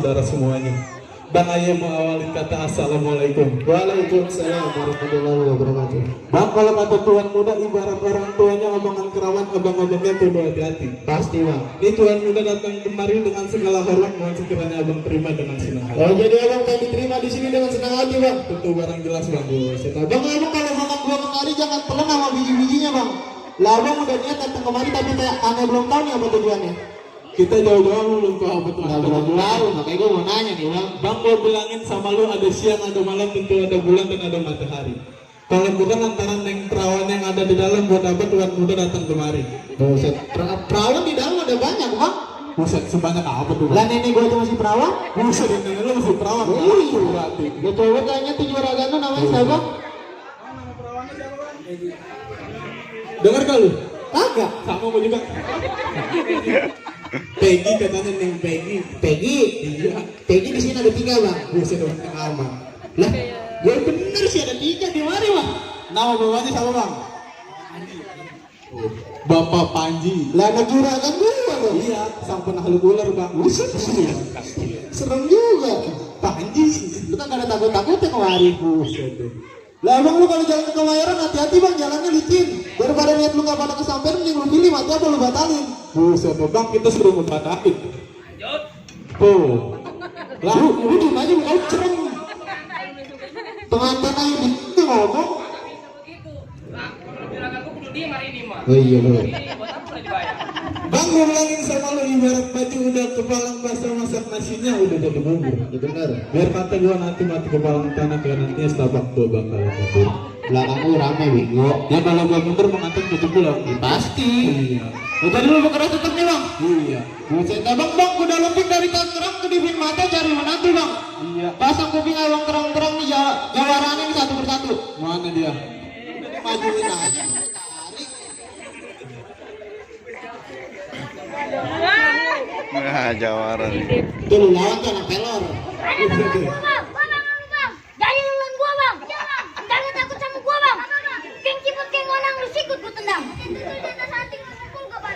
saudara semuanya. Bang Ayah mau awali kata assalamualaikum. Waalaikumsalam warahmatullahi wabarakatuh. Bang, kalau kata tuan muda ibarat orang tuanya omongan kerawan, abang-abangnya perlu hati-hati. Pasti bang. Ini tuan muda datang kemari dengan segala hormat, mohon sekiranya abang terima dengan senang hati. Oh jadi abang kami terima di sini dengan senang hati bang. Tentu barang jelas bang. Bang abang kalau makan gua kemari jangan pelan sama biji-bijinya bang. Lah abang udah niat datang kemari tapi kayak aneh belum tahu nih apa tujuannya. Kita jauh-jauh belum tahu betul. Nggak belum tahu, makanya gua mau nanya nih bang. Bang mau bilangin sama lu ada siang, ada malam, tentu ada bulan dan ada matahari. Kalau bukan antara neng perawan yang ada di dalam buat apa tuan muda datang kemari? Buset, perawan di dalam ada banyak bang. Buset, sebanyak apa tuh? Lah nenek gua aja masih perawan. Buset, nenek lu masih perawan. Iya berarti. Gua coba tanya tuh juragan tuh namanya siapa? Dengar gak lu? Kagak. Sama gua juga. Peggy katanya neng Peggy. Peggy. Iya. Peggy di sini ada 3 bang. Buset, orang aman. Lah, gue bener sih ada 3 di mari bang. Nama bapaknya siapa bang? Bapak Panji. Lah ada juragan gue loh. Iya, sang penakluk ular bang. Buset. Serem juga. Panji. Lu kan gak ada takut-takutnya kemari. Buset deh. Lah abang lu kalau jalan ke Kemayoran hati-hati bang, jalannya licin. Daripada niat lu gak pada kesampean, mending lu pilih mati apa lu batalin. Buset deh bang, kita suruh membatalin. Tuh. Lah, Lu cuma aja mau cereng. Pengantin aja gitu ngomong. Oh iya bener. Bang, gue bilangin sama lu ibarat baju udah kepalang basah masak nasinya udah jadi bubur. Ya bener. Biar kata gue nanti mati kepalang tanah biar nantinya setapak tua bakal mundur. Belakang lu rame bingo. Ya kalau gue mundur mengantin tujuh bulan. Ya, pasti. Iya. Ya, tadi lu bekerja tetep nih bang. Iya. Buset, bang udah lempik dari Tangerang ke Dipin Mata cari menantu bang. Iya. Pasang kuping abang terang-terang nih jawarannya nih satu persatu. Mana dia? Majuin aja. Nah, jawaran. Itu lu lawan tuh anak pelor. Jangan lawan gua bang. Jangan takut sama gua bang. Keng ciput keng onang lu sikut gua tendang.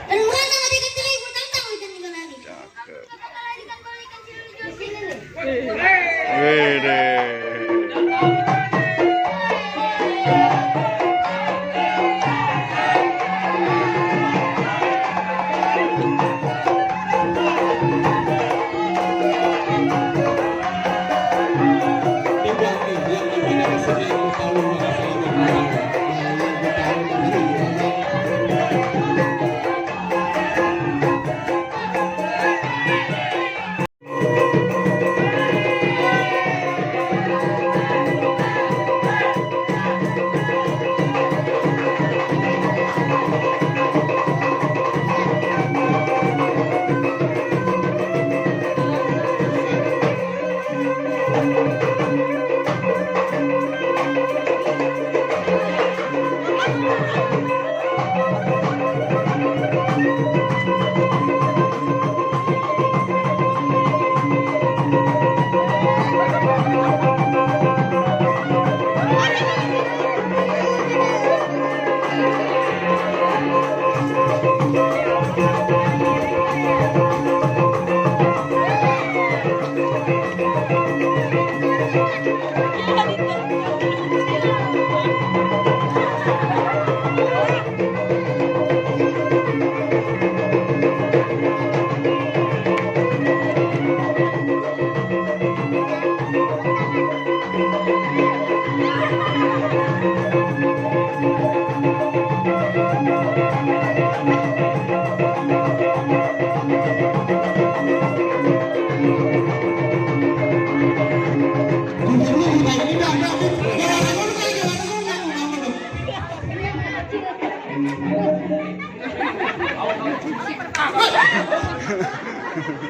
Dan mana ada ikan cili gua tantang ikan tiga lagi. Kalau ikan cili lu jual sini nih. Wede. Ini bang nih, yang dimana kesini lu tahu bahasa Indonesia.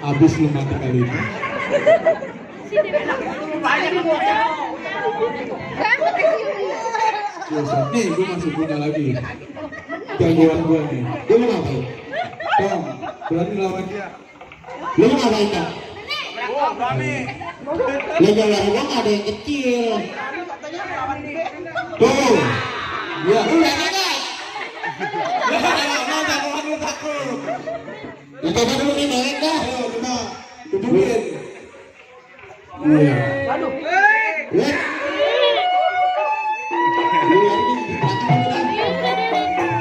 Habis lu mati kali ini. Buset, nih gue masih punya lagi gangguan gue nih. Lu mau ngapain? Tom, berani lawan dia. Lu mau ngapain kan? Lu jalan gua nggak ada yang kecil. Tuh, ya. Lu udah naik. Takut. Lu coba dulu nih naik dah. Ayo, coba tunjukin. Iya. Weh. Ini hari ini di belakang kita.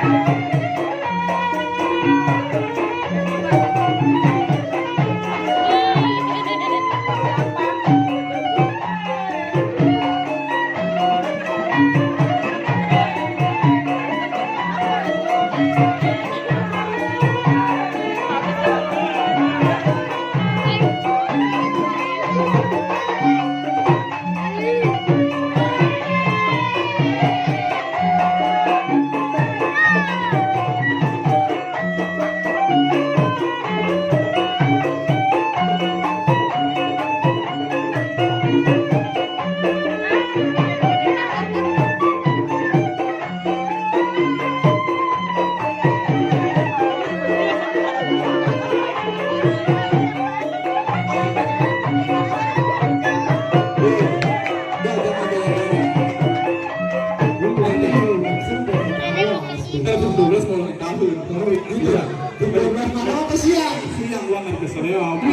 Ntar jam 12 mau ulang tahun. Tahu itu ya. Jam 12 malam apa siang? Siang banget kesannya apa?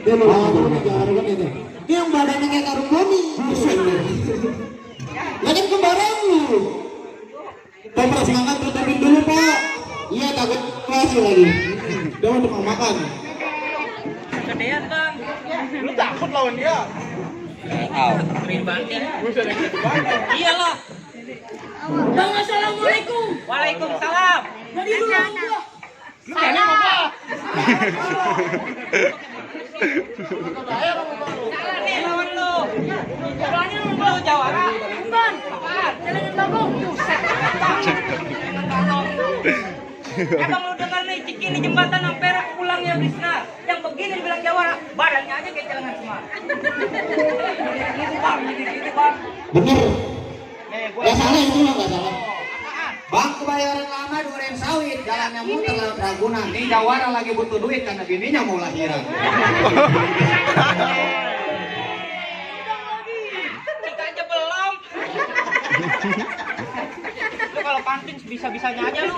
Dia mau ngomong jangan kan itu. Dia yang badannya kayak karung boni. Lah kan kembaran lu. Pak, semangat tutupin dulu Pak. Iya takut masuk lagi. Dia mau tukang makan. Kegedean bang. Lu takut lawan dia? Keren banget ya. Iyalah. Bang, assalamualaikum. Waalaikumsalam. Jadi dulu gua. Salah nih lawan lu. Berani lu jawara. Bukan. Jalan bagong. Emang lu dengar nih Cikini jembatan Ampera pulangnya Bisna. Yang begini dibilang jawara, badannya aja kayak celengan semar. Gini bang, gini bang. Bener. Nih gua. Gak salah itu mah gak salah. Bang kebayaran lama duren sawit jalannya muter laut Ragunan. Nih Jawara lagi butuh duit karena bininya mau lahiran. Kita aja belum. Lu kalau pantun bisa-bisanya aja lu.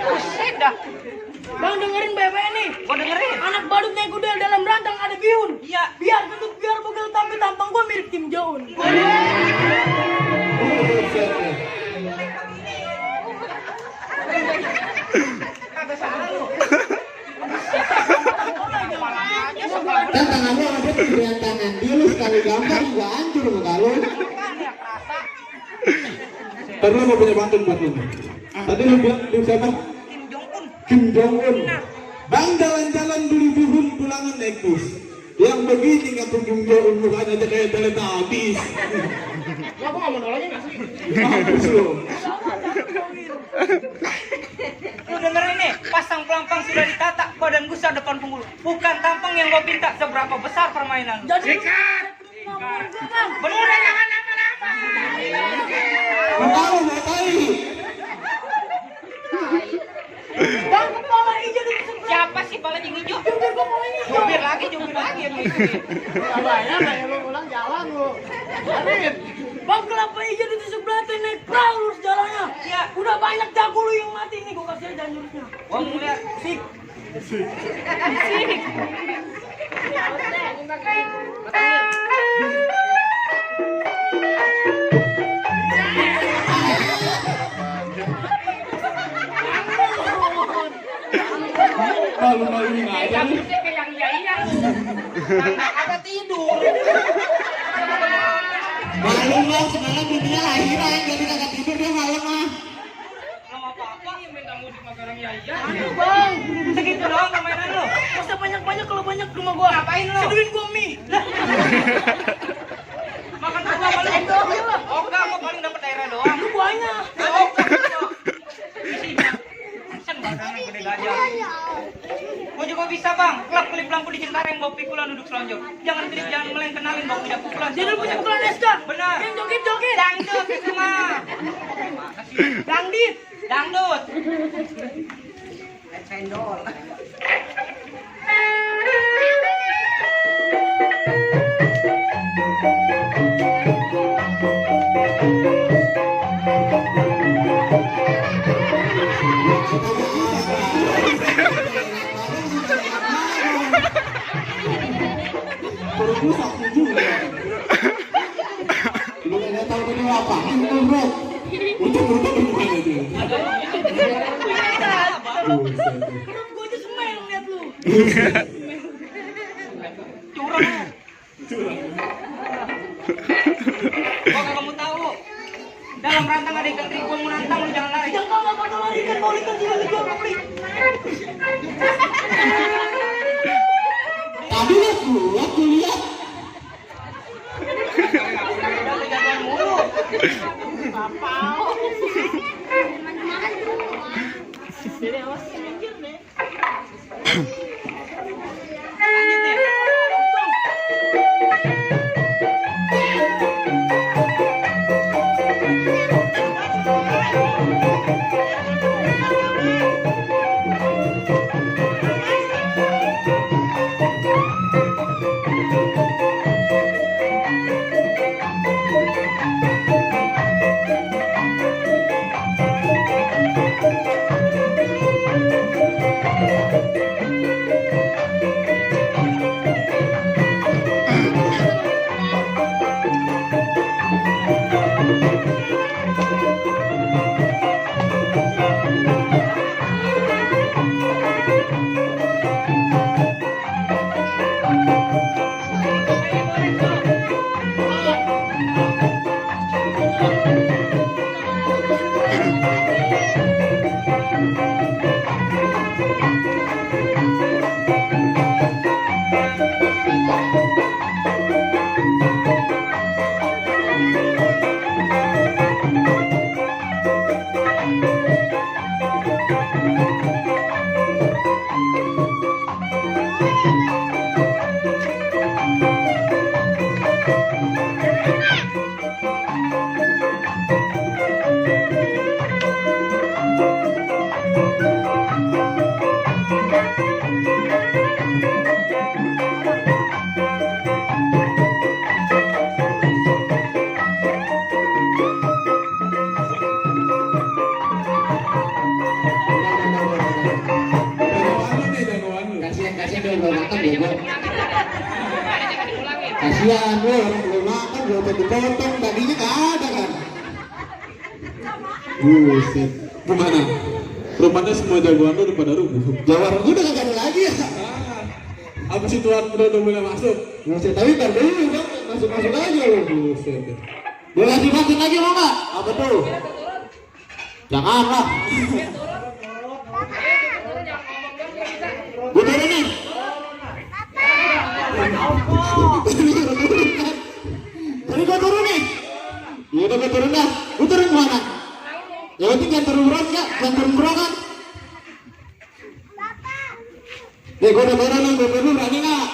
Buset dah. Bang, dengerin bebe nih. Gua dengerin. Anak badut naik kuda dalam rantang ada bihun. Iya. Biar gendut biar bugil tapi tampang gua mirip Kim Jong Un. Kagak salah lu. Kan tangannya ada pilihan tangan dia lu sekali gambar juga hancur muka lu. Kan ya kerasa. Ntar lu mau punya pantun buat lu. Tadi lu bilang tim siapa? Kim Jong Un. Kim Jong Un. Bang jalan-jalan beli bihun pulangan naik bus. Yang begini nggak Kim Jong Un mukanya aja kayak Teletubbies. Ya gua enggak mau nolongin asli. Mampus lu. Lu dengerin nih, pasang pelampang sudah ditata, badan gusa depan penghulu. Bukan tampang yang gua pinta, seberapa besar permainan lu. Jadi Bener jangan lama-lama. Muka lu mau tai. Bang, kepala hijau ditusuk. Siapa sih pala yang hijau? Jubir gua mau ini. Jubir lagi yang hijau. Bang, kelapa hijau ditusuk belati naik perahu lurus jalannya. Iya. Udah banyak jago lu yang mati nih, gua kasih aja jurusnya. Gua mau lihat sik. Malu-maluin aja lu. Kayak yang iya. Ada tidur. Malu bang semalam bininya lahiran jadi kagak tidur dia malam mah. Lama apa-apa yang minta mudik makanan iya. Aduh, Bang. Segitu doang permainan lu. Gak usah banyak-banyak kalau banyak rumah gua. Ngapain lu? Seduhin gua mie. Makan gua paling doang. Oh enggak, gua paling dapat daerah doang. Lu banyak. Oh, Sen badan gede gajah. Gua juga bisa bang, klub klip lampu di Cengkareng bawa pikulan duduk selonjor. Jangan trip, jangan meleng, kenalin bawa punya pukulan. Jadi lu punya pukulan SK. Benar. Yang joget-joget. Dangdut itu mah. Dangdit. Dangdut. Perut lu sakit juga. Lu nggak tahu tadi apa? Itu bro. Untuk gimana itu? Perut gue aja semel lihat lu. Curang. Kok kamu tahu? Dalam rantang ada ikan teri, gua mau nantang lu jangan lari. Jangan apa apa lari ikan mau ikan tidak dijual beli. Tadi lihat lihat. Jangan mulu. Jadi awas minggir deh. Lanjut deh. Kasihan dia belum makan bego. Kasihan lu orang belum makan belum dipotong dagingnya nggak ada kan. Buset. Gimana? Rupanya semua jagoan lu udah pada rubuh. Jawar gue udah kagak ada lagi ya. Apa sih tuan udah mulai masuk? Buset, tapi ntar dulu bang, masuk aja lu. Buset. Gue kasih makan lagi mau nggak? Apa tuh? Jangan lah. Gue turun nih. Tadi gue turun nih. Ya udah gue turun dah. Gue turun mana? Ya penting jangan turun berat ya, jangan turun berat kan? Nih gue udah turun nih, gue turun berani nggak?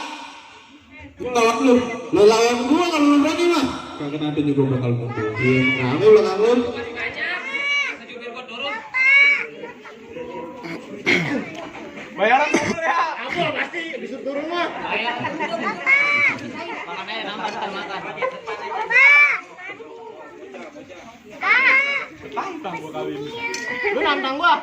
Gue lawan lu. Lo lawan gue kalau lu berani mah. Kagak nanti juga bakal mundur. Iya, nganggur lo nganggur. Bayaran dulu ya. Aku pasti bisa turun mah. Makanya nambah ntar makan. Tantang gua kali ini. Lu nantang gua.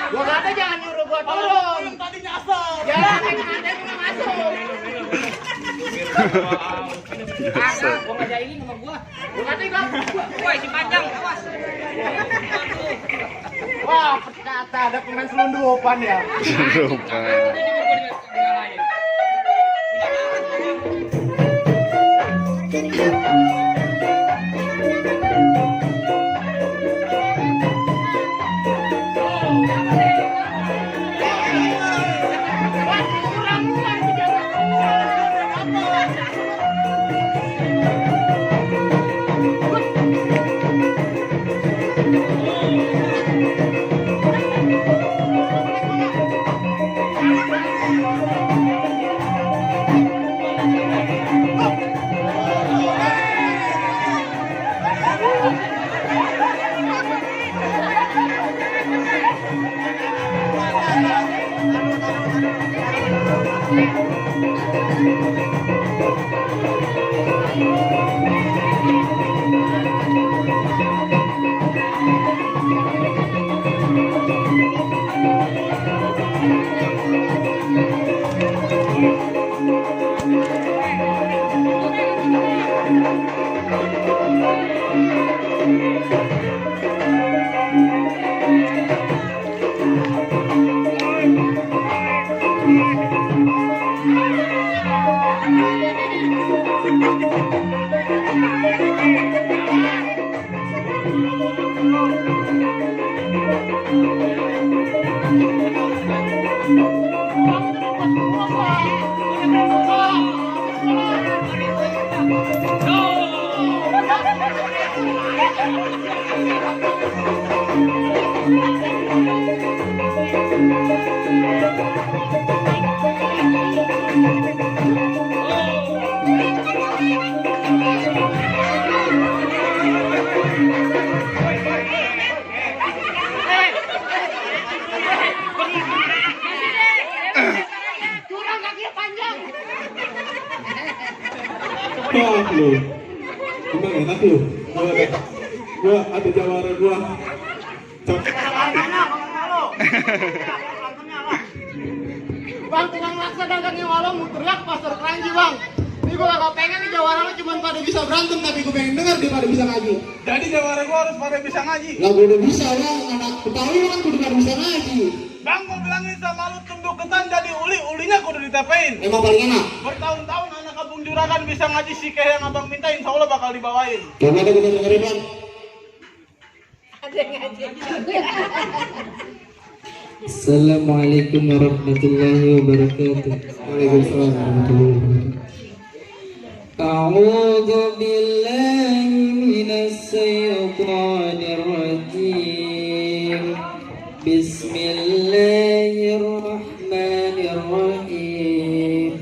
Gua kata jangan nyuruh gua turun. Tadi nyasar. Jangan ada yang masuk. Agak, gua ngajainin sama gua. Gua kata gua. Woi, si panjang, awas. Wah, kata ada pemain selundupan ya. Wah lu, emang enak lu. Gua ada jawara gua. Bang, tukang laksa dagangnya walau mau teriak pasar keranji bang. Ini gua gak pengen nih jawara lu cuma pada bisa berantem, tapi gua pengen denger dia pada bisa ngaji. Jadi jawara gua harus pada bisa ngaji. Lah gue udah bisa bang, anak Betawi kan kudu pada bisa ngaji. Bang, gua bilangin sama lu tunduk ketan jadi ulinya kudu ditepein. Emang paling enak. Bertahun-tahun anak kampung Juragan bisa ngaji sikeh yang abang minta, insya Allah bakal dibawain. Coba deh kita dengerin bang. Assalamualaikum warahmatullahi wabarakatuh. Waalaikumsalam warahmatullahi wabarakatuh. A'udzu billahi minas syaitonir rajim. Bismillahirrahmanirrahim.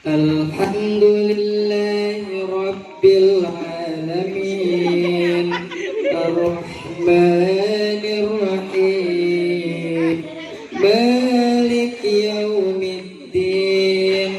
Alhamdulillahi rabbil alamin. Ar-Rahmanir Rahim. Malik yaumiddin.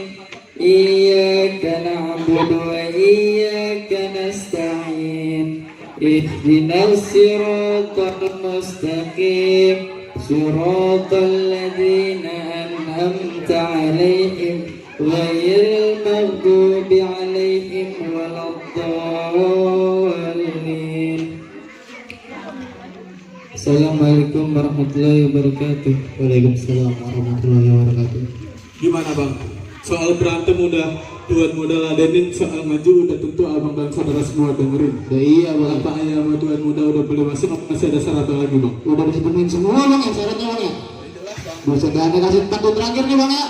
Iyyaka na'budu wa iyyaka nasta'in. Ihdinas siratal mustaqim. Siratal ladzina an'amta 'alaihim ghairil maghdubi 'alaihim waladdallin. Assalamualaikum warahmatullahi wabarakatuh. Waalaikumsalam warahmatullahi wabarakatuh. Gimana bang? Soal berantem udah Tuhan modal ladenin, soal maju udah tentu abang dan saudara semua dengerin. Ya iya bang. Apa ayah sama Tuhan muda udah boleh masuk, masih ada syarat lagi bang? Udah disebutin semua bang ya syaratnya bang ya. Buset dah, anda kasih pantun terakhir nih bang ya.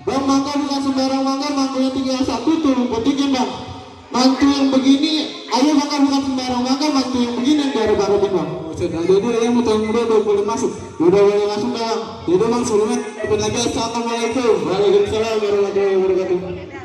Bang, mangga bukan sembarang mangga, mangganya 31 tuh petikin bang. Mantu yang begini, ayo mangga bukan sembarang mangga, mantu yang begini yang baru-baru nih bang. Buset, jadi ayah mau Tuhan muda udah boleh masuk. Udah boleh masuk bang. Jadi bang sebelumnya, lagi assalamualaikum. Waalaikumsalam warahmatullahi wabarakatuh.